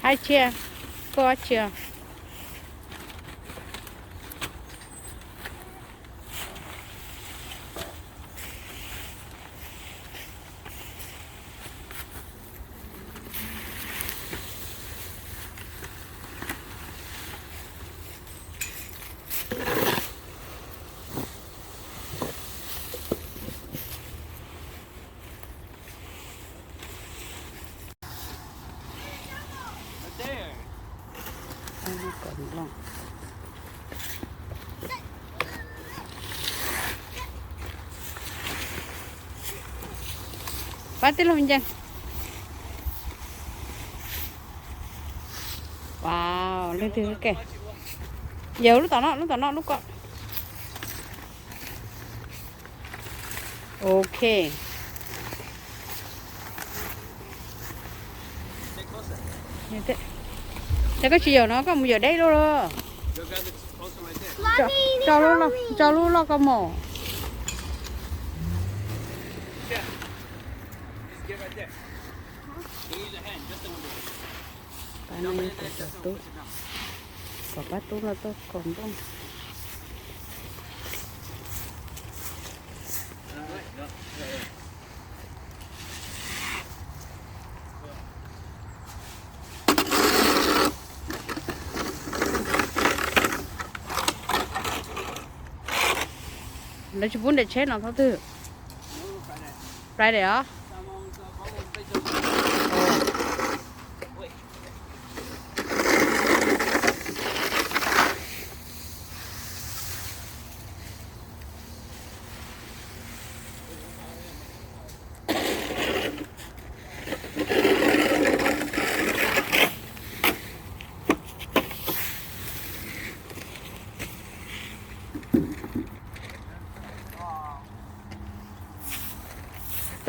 Hai chia, koj chia. Pab tij laug ncees. Wow, leej twg ke. Yog lub tom no, lub tom no, lub ko. Ok. Ces koj tsis yawm no koj mus yawm deb lub los. Tso lub loj koj mus. Pab no yog pab tub, kom pab tub los tuaj kaus nplooj. Lawv tsis pub nres tsheb no thaum twg? Friday os.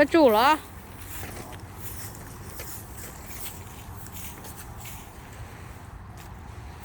Koj tsum los?